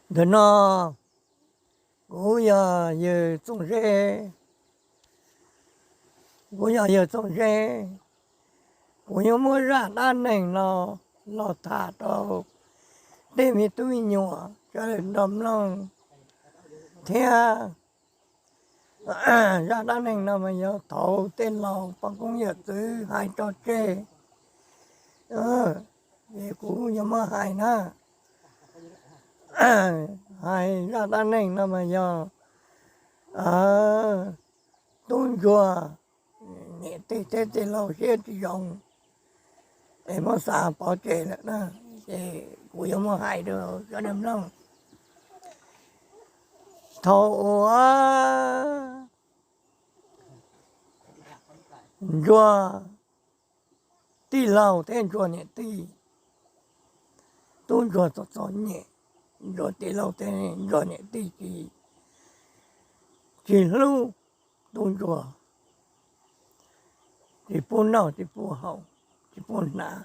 Ntawm no kuv yog yawg Txooj Zeb, kuv yog yawg Txooj Zeb. Kuv yuav muab zaj dab neeg no los tham rau tej me tub me nyuam sawv daws nrog mloog thiab. Zaj dab neeg no mas yog thaum tej laus poj koob yawm txwv hais tso tseg, es kuv yuav muab hais na. Hais zaj dab neeg no mas yog tub ntsuag niam tij thiab tej laus siab tsis zoo es muab xa pov tseg lawm na. Ces kuv yuav muab hais rau sawv daws mloog. Thaum uas ntsuag tij laug thiab ntsuag niam tij, tub ntsuag txom txom nyem, ntsuag tij laug thiab ntsuag niam tij tsis, tsis hlub tub ntsuag, tsis pub noj tsis pub haus, tsis pub hnav.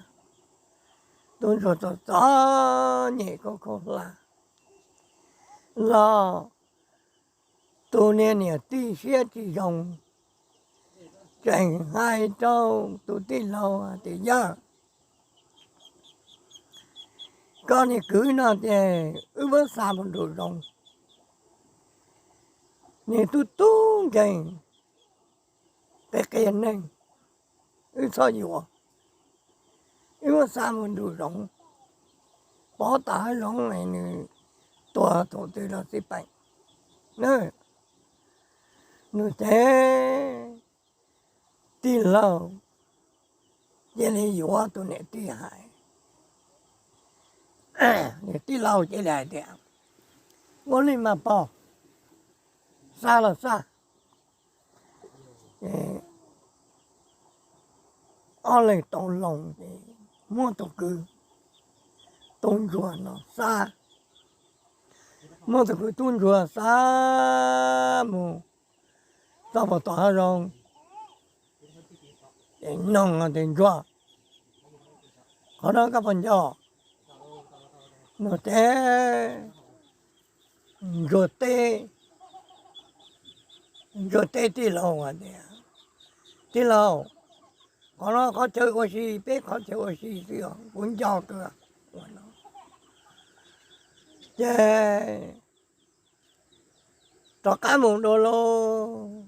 Tub ntsuag txom txom nyem khaub khaub hlab los tus niag niam tij siab tsis zoo tseem hais rau tus tij laug hais tias, Yawg, koj niag kwv no ces wb muab xa mus nraum zoov, nws tub tub nkeeg, qias qias neeg, wb txhob yuav, wb muab xa mus nraum zoov, pov tom hav zoov es nws tuag thaum twg los xij peem. Nws ces tij laug cia li yuav tus niam tij hais. Tij laug cia li hais tias, Ua li mas pog, xa los xa. Ob leeg tau loo ces muab tus kwv tub ntsuag no xa, muab tus kwv tub ntsuag xa mus txog pov tom hav zoov. Ces noog tias, Ntsuag, qhov no koj puas nco? Nws teb, ntsuag teb, ntsuag teb tij laug hais tias, Tij laug, qhov no qhov chaw ua si, peb qhov chaw ua si xwb os, kuv nco kawg. Ces rov qab mus dua lauj.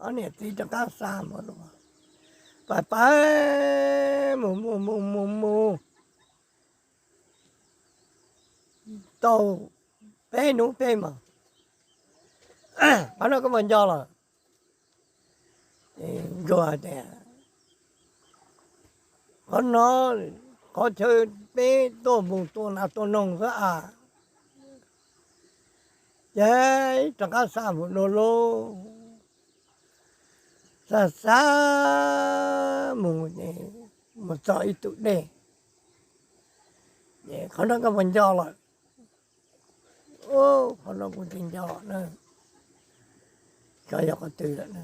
Ob niam txiv rov qab xa mus, pais pais mus mus mus mus mus tau peb hnub peb hmos, Qhov no koj puas nco lawm? Ntsuag tias, Qhov no qhov chaw peb tuaj mus tua nas tua noog xwb as. Ces rov qab xa mus dua lauj. Xa xa mus ces mus txog ib tus dej. Ces, Qhov no koj puas nco lawm? Qhov no kuv tsis nco na. Xyov yog qhov twg lawm na.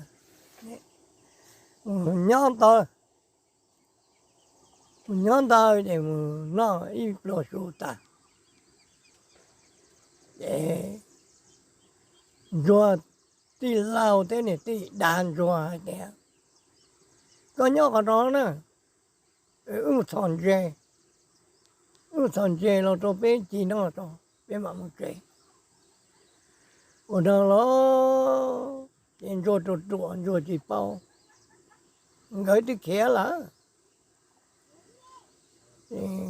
Mus nyob ntawd, mus nyob ntawd ces mus noj ib pluag su tas. Ces ntsuag tij laug thiab niam tij dag ntsuag hais tias, Koj nyob qhov no na, wb mus txhos ntses, wb mus txhos ntses los rau peb ci noj tso, peb mam mus tsev. Ua no los ces ntsuag ruam ruam ntsuag tsis paub, nkawd twb khiav lawm.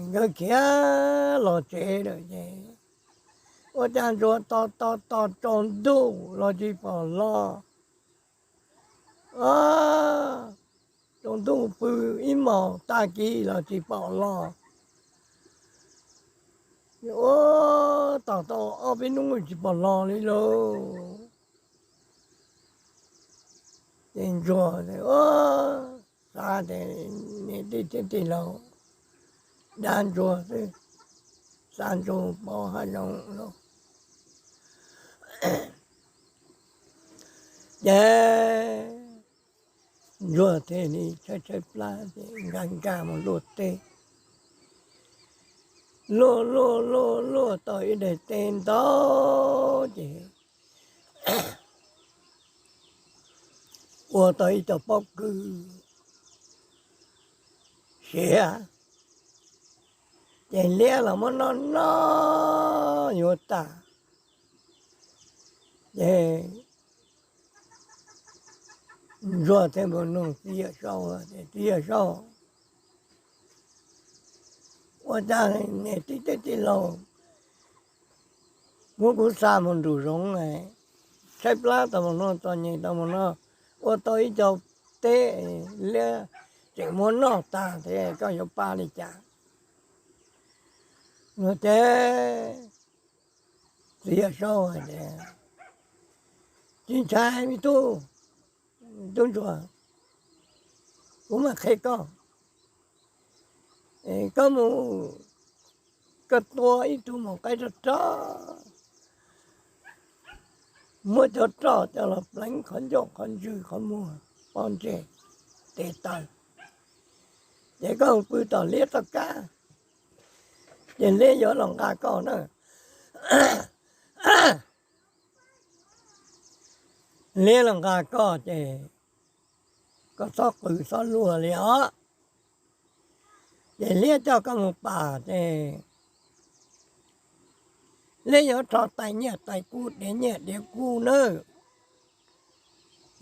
Nkawd khiav los tsev lawm ces ua cas ntsuag tos tos tos tsaus ntuj los tsis pom los. Tsaus ntuj pw ib hmos tag kis los tsis pom los. Ua tos tau ob peb hnub tsis pom los li lauj. Ces ntsuag xav tias niam tij thiab tij laug dag ntsuag xwb, xa ntsuag pov hav zoov lauj. Ces ntsuag thiaj li tshaib tshaib plab ces nkag nkag mus luaj teb. luaj luaj luaj luaj tau ib daim teb ntau ces ua tau ib co pob kws siav, ces liab los muab noj noj yuav tas, ces ntsuag thiaj mus nug txiv yawm saub tias, Txiv yawm saub, ua cas niam tij tij laug muab kuv xa mus nraum zoov, tshaib plab tau mus noj txom nyem tau mus noj, ua tau ib co teb liab tseem muab noj tag thiab, koj yuav pab li cas? Ces txiv yawm saub hais tias, Tsis ntshai me tub, tub ntsuag, kuv mam qhia koj. Koj mus, koj tua ib tug maum qaib rog rog, muab cov roj coj los pleev qhov ncauj qhov ntswg qhov muag pob ntseg tes taw, ces koj mus pw tom liab txoj kab, ces liab yuav los nqa koj na. Liab los nqa koj ces koj txhob qw txhob luag li os. Ces liab coj koj mus pam ces liab yuav rho tais nyiaj tais kub, diav nyiaj diav kub nawb,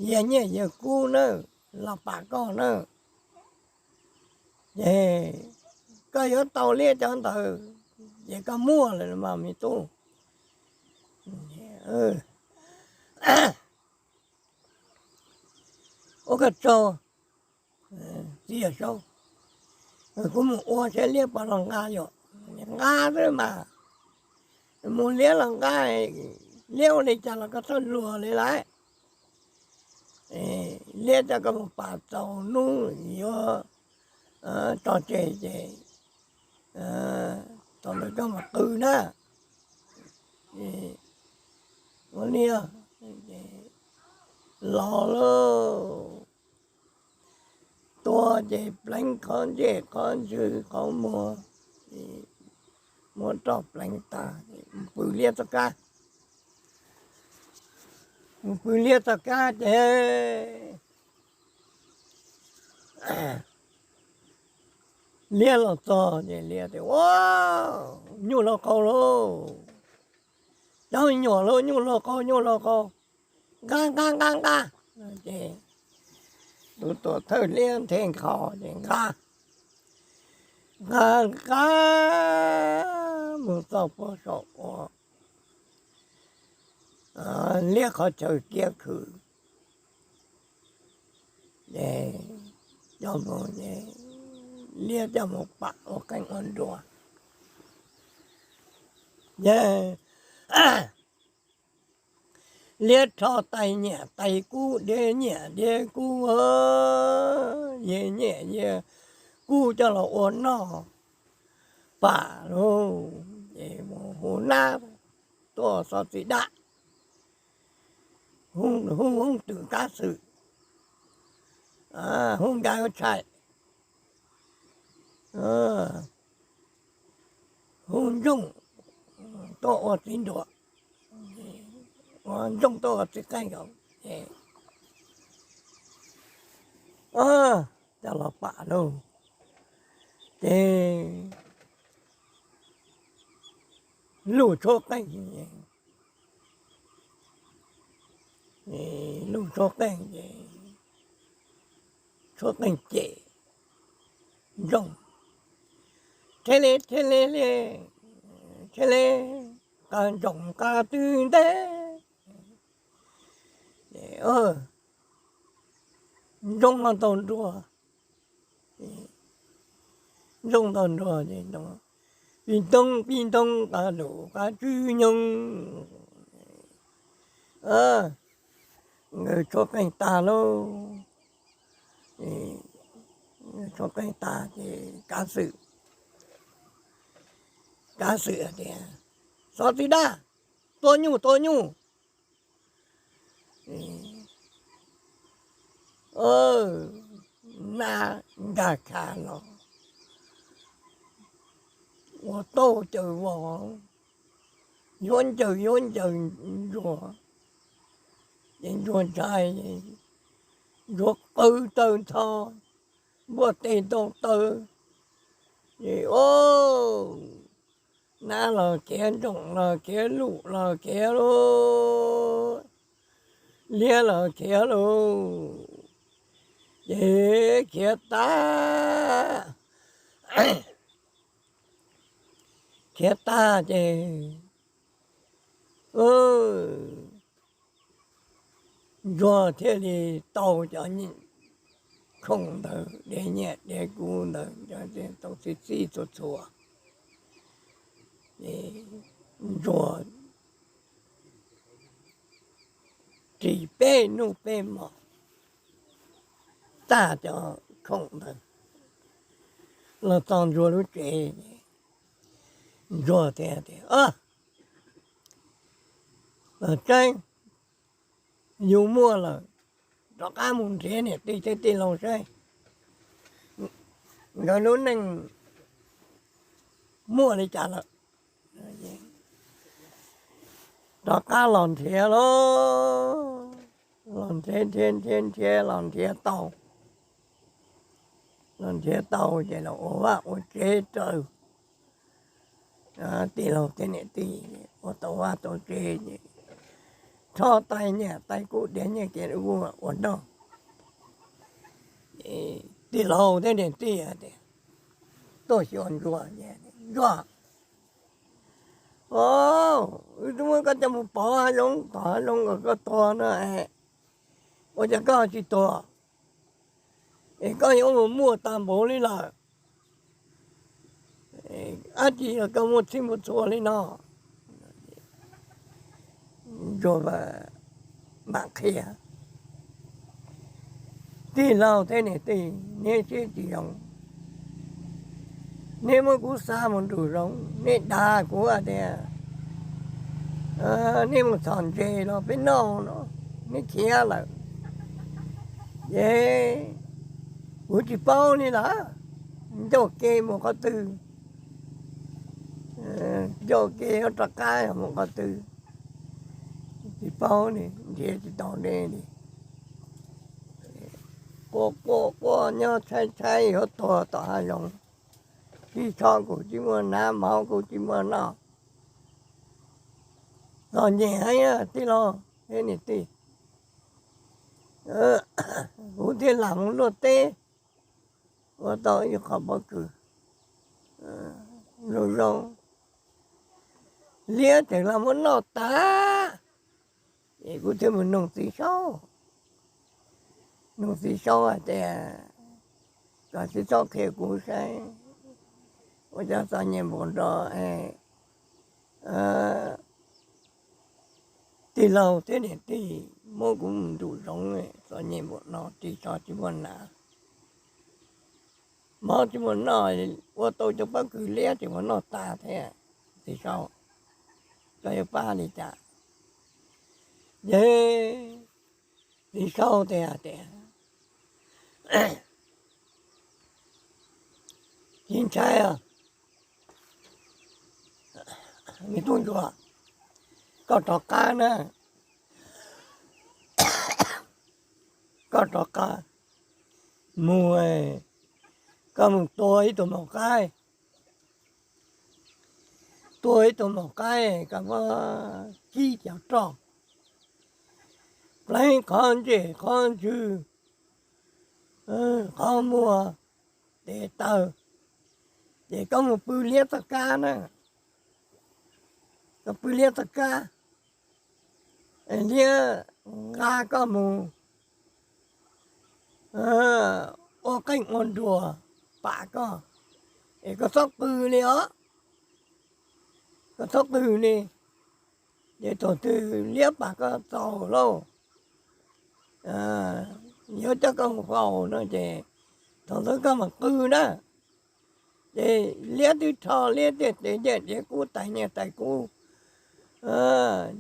yias nyiaj yias kub nawb, los pam koj nawb. Ces koj yuav tau liab cov ntawd, ces koj muaj lawm mas me tub. Ua koj tsaug, txiv yawm saub, kuv mus ua saib liab puas los nqa yom. Nqa xwb mas, mus liab los nqa, liab ua li cas los koj txhob luag li lawm. Liab coj koj mus pam txaus hnub yuav tso tseg ces thaum ntawd koj mam qw na. Ua li los lauj, tua ces pleev qhov ntsej qhov ntswg qhov muag, muab roj pleev tag, pw liab txoj kab. Pw liab txoj kab ces liab los txog ces liab tias, Ua, nyuj laug qaug lauj, cov me nyuam lauj, nyuj laug qaug, nyuj laug qaug, nqa nqa nqa nqa. Ces tus tuam thawj liab nthe nkhaus ces nqa, nqa nqa mus txog puag saum ua liab qhov chaw kiab khw, ces coj mus, liab coj mus pam ua qeej ua nruas. Ces liab rho tais nyiaj tais kub, diav nyiaj diav kub, yias nyiaj yias kub coj los ua noj pam lauj. Ces mus hu nab tuaj xov txiv dab, hu hoob twm kab xwm, hu nkawd tshais, hu ntsooj tuaj ua txiv nruas, ua ntsooj tuaj ua txiv qeej, coj los pam lauj. Ces luj tshuab qeej, luj tshuab qeej ces tshuab qeej cem ntsooj, Rhe li, rhe li, rhe li, nqa ntsooj nqa twg ntej. Ntsooj no tau nruag, ntsooj tau nruag ces pib ntoob pib ntoob, qab lus qab tswb nyoog, nkawd tshuab qeej tag lauj. Tshuab qeej tag ces kav xwm, kav xwm tias, Xov txiv dab, tua nyuj tua nyuj. Nab nkag khav los, ua tauj caws vos, yuav ncaws yuav ncaws ntsuag, ces ntsuag ntshai, ntsuag qw taw ntho, npuaj tes ntaus taw, ces o, nab los khiav, ntsoom los khiav, lum los khiav, liab los khiav lauj, ces khiav tag, khiav tag ces ntsuag thiaj li tau cov khoom ntawd, diav nyiaj diav kub ntawd, cov tau txhij txhij txhua txhua, ntsuag ris peb hnub peb hmo tag cov khoom ntawd los txog ntsuag lub tsev, ntsuag thiaj tias, Tseeb, yus muaj lawm, rov qab mus nrhiav niam tij thiab tij laug saib nkawd lub neej muaj li cas lawm. Rov qab los nrhiav lauj, los nrhiav nrhiav nrhiav nrhiav los nrhiav tau, los nrhiav tau ces los ua vaj ua tsev raws tij laug thiab niam tij, ua tau vaj tau tsev ces rho tais nyiaj tais kub diav nyiaj kiav ua noj. Tij laug thiab niam tij tias, tuaj xyuas ntsuag, ntsuag, wb twb muab koj coj mus pov hav zoov, tom hav zoov kom koj tuag no, ua cas koj tsis tuag, es koj yuav mus muaj tag npaum li lawm, dab tsi los koj muaj txhij muaj txhua li no. Ntsuag mam qhia, tij laug thiab niam tij, neb siab tsis zoo, neb muab kuv xa mus nraum zoov, neb dag kuv hais tias neb mus txhom ntses los peb noj no, neb khiav lawm, ces kuv tsis paub li lawm, ncauj ke mus qhov twg, ncauj ke rov qab mus qhov twg, tsis paub li, nrhiav tsis tau neb li. Quaj quaj quaj nyob tshaib tshaib yuav tuag tom hav zoov, tsis tsho kuv tsis muaj hnav, mov kuv tsis muaj noj. Txom nyem heev tij laug thiab niam tij, kuv thiaj lam mus luaj teb ua tau ib qho pob kws zoo zoo, liab tseem los muab noj tas, es kuv thiaj mus noog txiv saub. Noog txiv saub hais tias, kom txiv saub qhia kuv saib, ua cas txom nyem npaum no, tij laug thiab niam tij muab kuv mus nraum zoov, txom nyem npaum no, tsis tsho tsis muaj hnav, mov tsis muaj noj, ua tau cov pob kws liab tseem muab noj tas thiab. Txiv saub, koj yuav pab li cas? Ces txiv saub tias, tias, tsis ntshai, me tub ntsuag, koj rov qab na, koj rov qab mus, koj mus tua ib tug maum qaib, tua ib tug maum qaib kom muaj tsib caug roj, pleev qhov ntsej qhov ntswg, qhov muag, tes taw, ces koj mus pw liab txoj kab na, koj pw liab txoj kab, liab nqa koj mus ua qeej ua nruas pam koj, es koj txhob qw li os, koj txhob qw li. Ces thaum twg liab pam koj txaus lauj, yuav coj koj mus faus no ces thaum ntawd koj mam qw na. Ces liab twb rho liab tej tes nyiaj diav kub, tais nyiaj tais kub,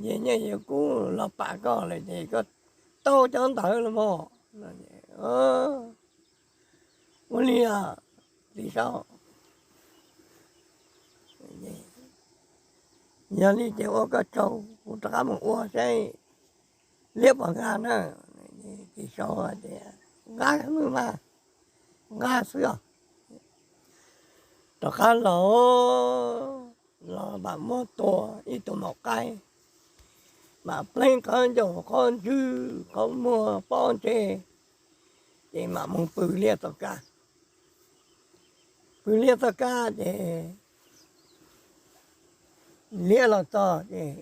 nyiaj nyiaj nyiaj kub los pam koj lawm ces koj tau cov ntawd los mas. Ua li, txiv saub, Yog li ces ua koj tsaug, kuv rov qab mus ua saib liab puas nqa na. Txiv saub tias, Nqa xwb mas, nqa xwb os. Rov qab los, los mam muab tua ib tug maum qaib, mam pleev qhov ncauj qhov ntswg qhov muag pob ntseg, ces mam mus pw liab txoj kab. Pw liab txoj kab ces liab los txog ces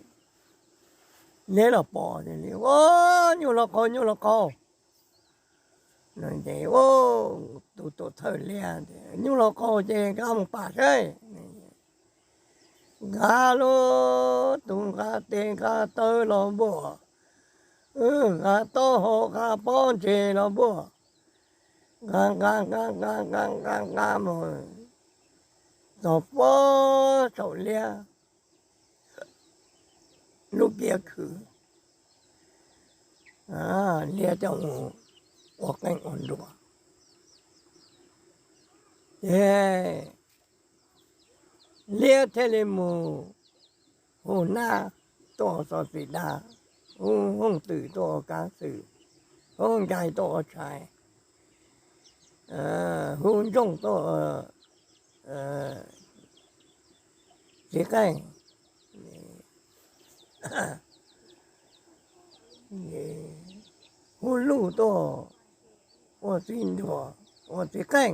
liab los pom ces, Ua, nyuj los qaug, nyuj los qaug. Ces tus tuam thawj liab, Nyuj los qaug ces nqa mus pam saib. Nqa lub tus nqa tes nqa taw los npuaj, nqa taub hau nqa pob ntseg los npuaj, nqa nqa nqa nqa nqa nqa nqa mus txog pob saum liab lub kiab khw, liab coj mus ua qeej ua nruas. Ces liab thiaj li mus hu nab tuaj ua xov xwm dag, hu hooj twm tuaj ua kav xwm, hu nkais tuaj ua tshais, hu ntsooj tuaj ua txiv qeej, hu luj tuaj ua txiv nruas, ua txiv qeej,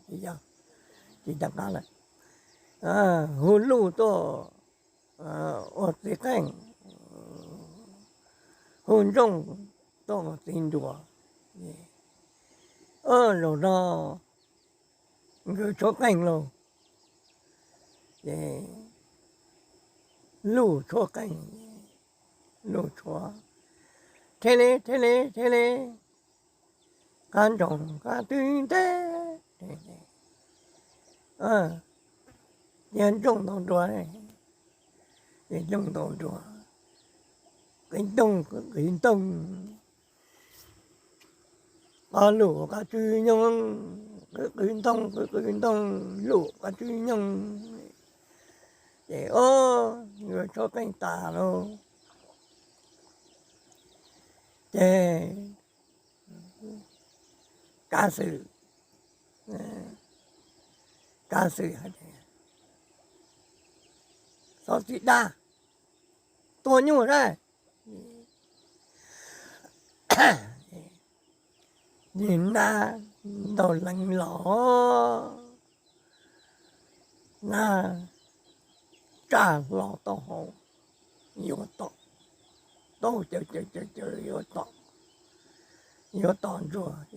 tsis yog, tsis tau qab lawm, hu luj tuaj ua txiv qeej, hu ntsooj tuaj ua txiv nruas. Zaum no nkawd tshuab qeej lauj, ces luj tshuab qeej, luj tshuab, Theb le, theb le, theb le, qab ntsoog qab twb nteb, cia ntsooj ntaus nruas, cia ntsooj ntaus nruas, qi ntooj qi ntooj, qab luj qab tswb nyoog, qi qi ntooj qi qi ntooj, luj qab tswb nyoog. Ces o, nkawd tshuab qeej tas lauj, ces kav xwm, kav xwm hais tias, Xov xwm dag, tua nyuj saib. Ces nab ntaus leev los, nab tsaj hlo taub hau yuav tom, taub caws caws caws caws yuav tom, yuav tom ntsuag.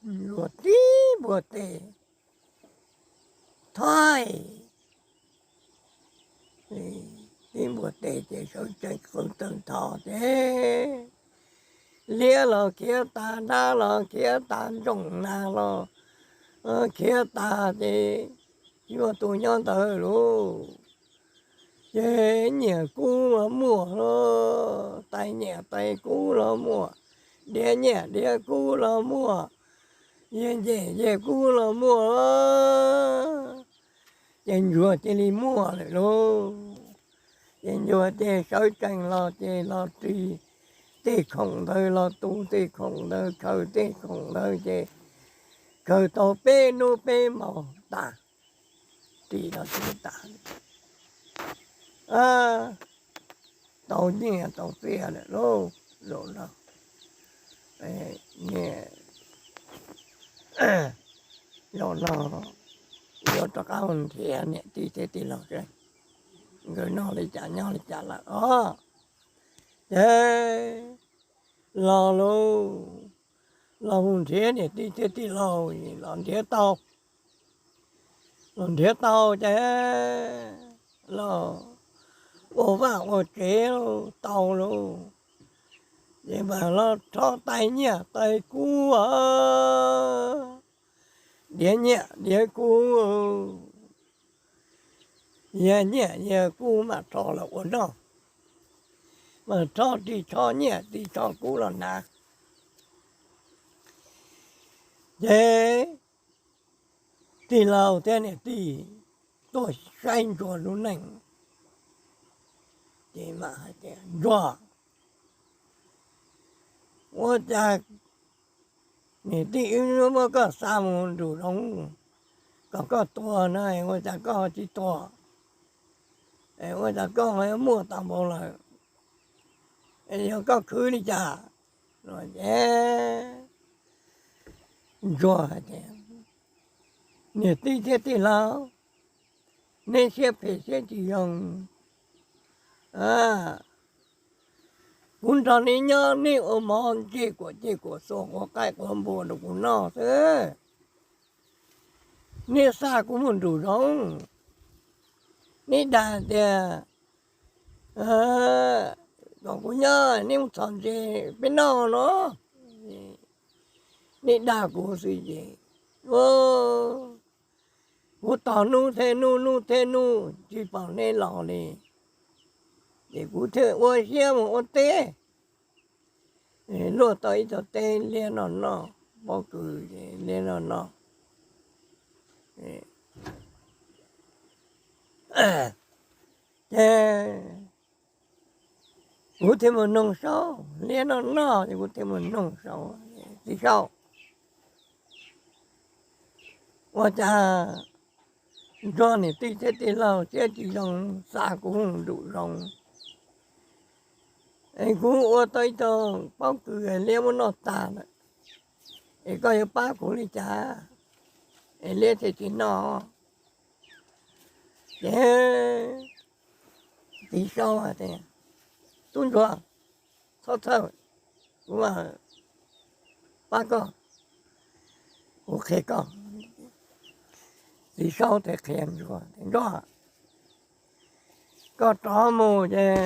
Ntsuag tib npuaj tes, Thaij, tib npuaj tes ces sawv tsees qw tawg ntho ces liab los khiav tas, nab los khiav tas, ntsooj nag los khiav tas ces yuav tus nyob ntawd lauj. Ces nyiaj kub los muaj, tais nyiaj tais kub los muaj, diav nyiaj diav kub los muaj, yias ncej yias kub los muaj. Ces ntsuag cia li muaj lawm lauj. Ces ntsuag ces sawv tsees los ces los ris tej khoom ntawd, los tu tej khoom ntawd, khaws tej khoom ntawd ces khaws tau peb hnub peb hmo tas, ris los ris tas, tau nyiaj tau txiaj lawm lauj. Zaum no, zaum no yuav rov qab mus nrhiav niam tij thiab tij laug seb nkawd noj li cas nyob li cas lawm os. Ces los lauj, los mus nrhiav niam tij thiab tij laug, los nrhiav tau, los nrhiav tau ces los ua vaj ua tsev tau lauj. Ces mam los rho tais nyiaj tais kub, diav nyiaj diav kub, yias nyiaj yias kub mam rho los ua noj, mam rho ris tsho nyiaj ris tsho kub los hnav. Ces tij laug thiab niam tij tuaj saib Ntsuag lub neej. Ces mas hais tias, Ntsuag, ua cas niam tij wb muab koj xa mus nraum zoov kom koj tua na, ua cas koj tsis tua? Ua cas koj ho muaj tau npaum lawm? Yog koj khwv li cas? Ces Ntsuag hais tias, Niam tij thiab tij laug, neb siab phem siab tsis zoo. Kuv nrog neb nyob, neb ua mov ntsej kuam ciaj kuam xua, quav qaib quav npua rau kuv noj xwb. Neb xa kuv mus nraum zoov, neb dag tias kom kuv nyob, neb mus txhos ntses peb noj no. Neb dag kuv xwb ces, kuv tos hnub thiab hnub, hnub thiab hnub tsis pom neb los li. Ces kuv thiaj ua siab mus ua teb, luaj tau ib tug teb liab noj noj, pob kws liab noj noj. Ces kuv thiaj mus noog Saub, liab noj noj ces kuv thiaj mus noog Saub, Txiv Saub, ua cas Ntsuag niam tij thiab tij laug siab tsis zoo xa kuv nraum zoov, es kuv ua tau ib tug pob kws liab muab noj tag lawm, es koj yuav pab kuv li cas es liab thiaj tsis noj? Ces Txiv Saub hais tias, Tub Ntsuag, txhob txhawj, kuv pab koj, kuv qhia koj. Txiv Saub thiaj qhia Ntsuag tias, Ntsuag, koj rov mus ces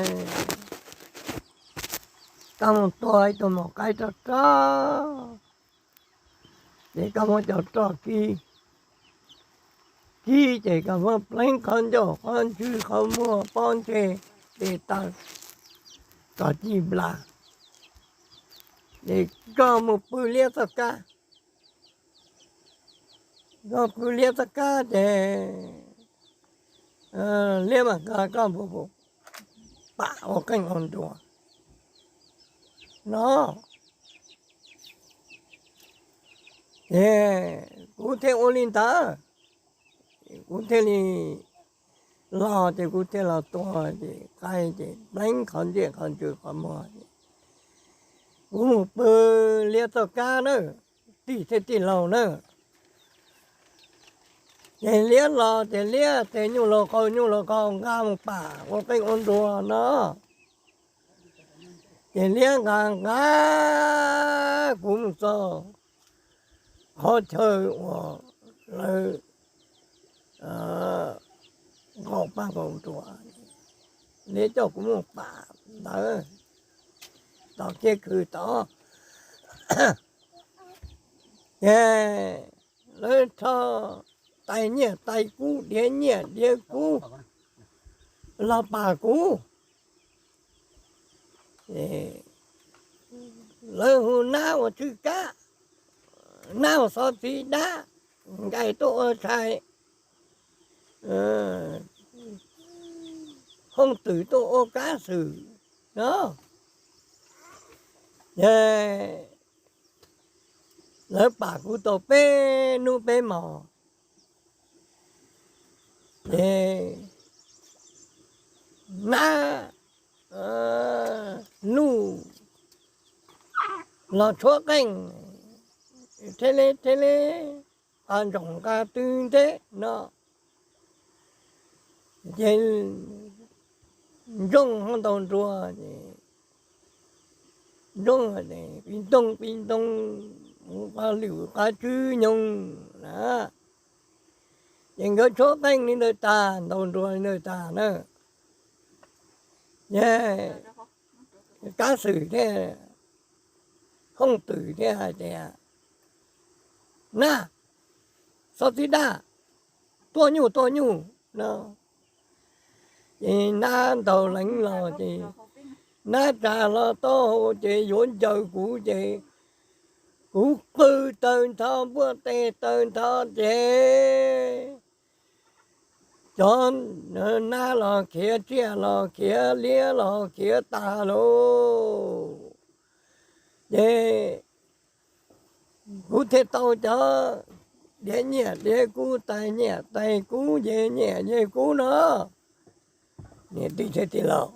koj mus tua ib tug maum qaib rog rog, ces koj muab cov roj kib, kib ces koj muab pleev qhov ncauj qhov ntswg qhov muag pob ntseg tes taw kom ci nplas, ces koj mus pw liab txoj kab. Koj pw liab txoj kab ces liab mam nqa koj mus pam ua qeej ua nruas no. Ces kuv thiaj ua li ntawd, kuv thiaj li los ces kuv thiaj los tua ces qaib ces pleev qhov ntsej qhov ntswg qhov muag. Kuv mus pw liab txoj kab na, tij thiab tij laug na. Ces liab los ces liab ces nyuj laus qaug nyuj laus qaug nqa mus pam ua qeej ua nruas no. Ces liab nqa nqa kuv mus txog qhov chaw uas lawv nqaus paj nqaus nruas, liab coj kuv mus pam ntawd, tom kiab khw tod. Ces lawv rho tais nyiaj tais kub diav nyiaj diav kub los pam kuv. Lawv hu nab ua tswj kab, nab ua xov txiv dab, nkais tuaj ua tshais, hoob twm tuaj ua kab xwm no. Ces lawv pam kuv tau peb hnub peb hmos, ces nab luj los tshuab qeej thiab li thiab li, nqa ntsoog nqa twg nteb no. Ces Ntsooj ho ntaus nruas, Ntsooj pib ntoo pib ntoo, mus qab lwm qab tswb nyoog na. Ces nkawd tshuab qeej li ntawd tag, ntaus nruas li ntawd tag na, ces kab xwm thiaj, hoob twm thiaj hais tias, nab, xov txiv dab, tuaj nyuj tuaj nyuj no. Ces nab ntaus leev los ces nab tsa hlo taub hau ces yuav ncaws kuv ces kuv qw taw ntho npuaj tes taw ntho ces cov nab los khiav, tsiaj los khiav, liab los khiav tas lauj. Ces kuv thiaj tau cov diav nyiaj diav kub, tais nyiaj tais kub, yej nyiaj yej kub no. Niam tij thiaj tij laug,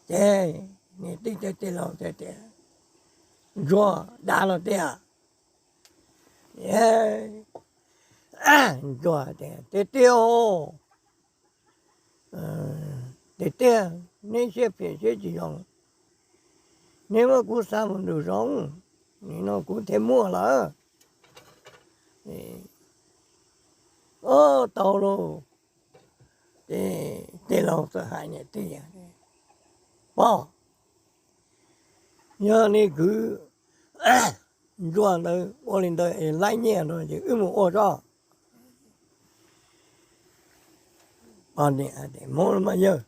ces niam tij thiaj tij laug tias, Ntsuag, dav los tiag? Ntsuag tias, Tiag tiag, tiag tiag, neb siab phem siab tsis zoo, neb muab kuv xa mus nraum zoov, nim no kuv thiaj muaj lawm. Ob, tau lauj. Ces tij laug txawm hais niam tij, Pog, yog nej kwv Ntsuag ntawd ua li ntawd es laib nyiaj no ces wb mus ua tso. Pog niam, Mus mas yawg,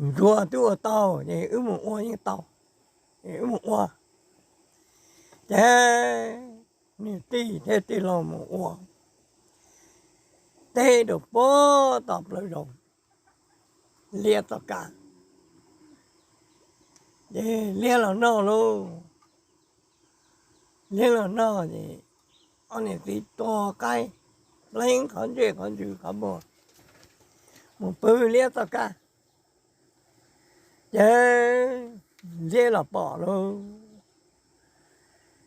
Ntsuag twb ua tau ces wb mus ua yeej tau, wb mus ua. Ces niam tij thiab tij laug mus ua teb rau puag tom plawv zos, liab txoj kab. Ces liab los noj lauj, liab los noj ces ob niam txiv tua qaib pleev qhov ntsej qhov ntswg qhov muag mus pw liab txoj kab. Ces liab los pom lauj,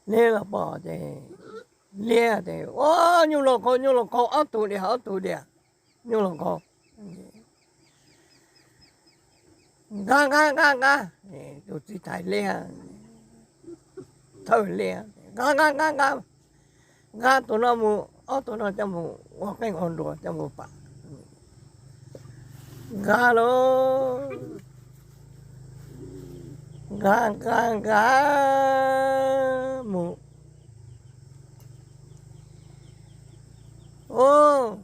liab los pom ces liab tias, Ua, nyuj laus qaug, nyuj laus qaug, ob tug diam, ob tug diam, nyuj laus qaug. Nqa, nqa, nqa, nqa. Tus txiv thais liab, thawj liab, Nqa, nqa, nqa, nqa, nqa tus no mus, ob tug no coj mus ua qeej ua nruas coj mus pam. Nqa lauj, nqa, nqa, nqa mus. Ub,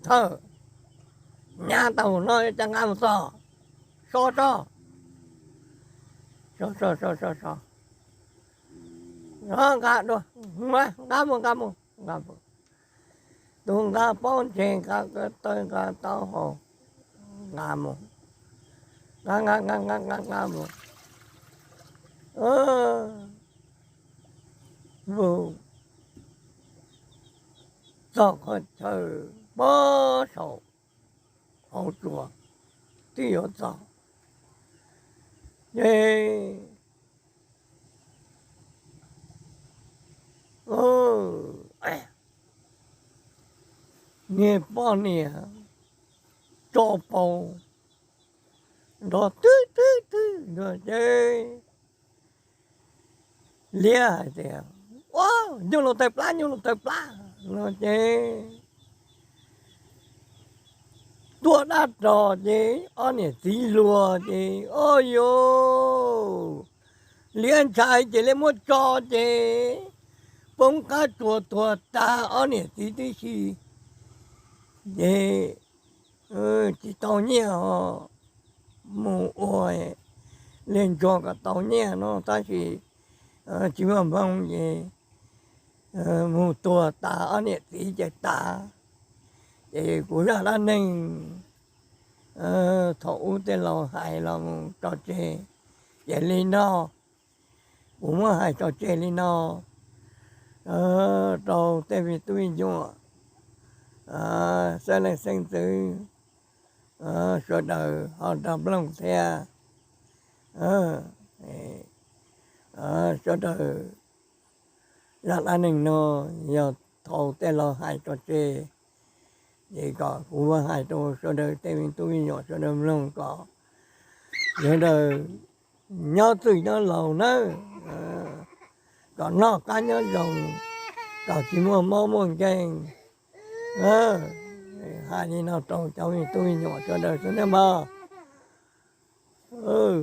thawj, nyab tau no cas nqa mus txog, so tso, so, so, so, so, so, nqa dua, nqa mus, nqa mus, nqa mus. Tus nqa pob ntseg, nqa ko taw, nqa taub hau, nqa mus, nqa, nqa, nqa, nqa, nqa, nqa mus. Mus txog qhov chaw pob saum hauv tsua, twb yuav txog, ces niag poj niam tso paus nrov twb twb twb nrov ces liab hais tias, Ua, nyuj laus tawg plab, nyuj laus tawg plab, no ces tuaj dab ros ces ob niam txiv luag ces, Ua, yus, liab ntshai ces liab muab tso ces poob qab tsuas tuag tas ob niam txiv tib si. Ces tsis tau nyiaj os, mus ua liag ntsuag kom tau nyiaj no tab sis tsis muaj hmoo ces mus tuag tas ob niam txiv ces tas. Ces kuv zaj dab neeg thaum ub tej laus hais los mus tso tseg ces li no. Kuv muab hais tso tseg li no rau tej me tub me nyuam, xeeb leej xeeb ntxwv sawv daws ho nrog mloog thiab. Sawv daws, zaj dab neeg no yog thaum tej laus hais tso tseg, ces kom kuv muab hais rau sawv daws tej me tub me nyuam sawv daws mloog kom sawv daws nyob txwj nyob laus nawb, kom noj qab nyob zoo, kom tsis muaj mob muaj nkeeg. Hais li no rau cov me tub me nyuam sawv daws xwb nawb mog.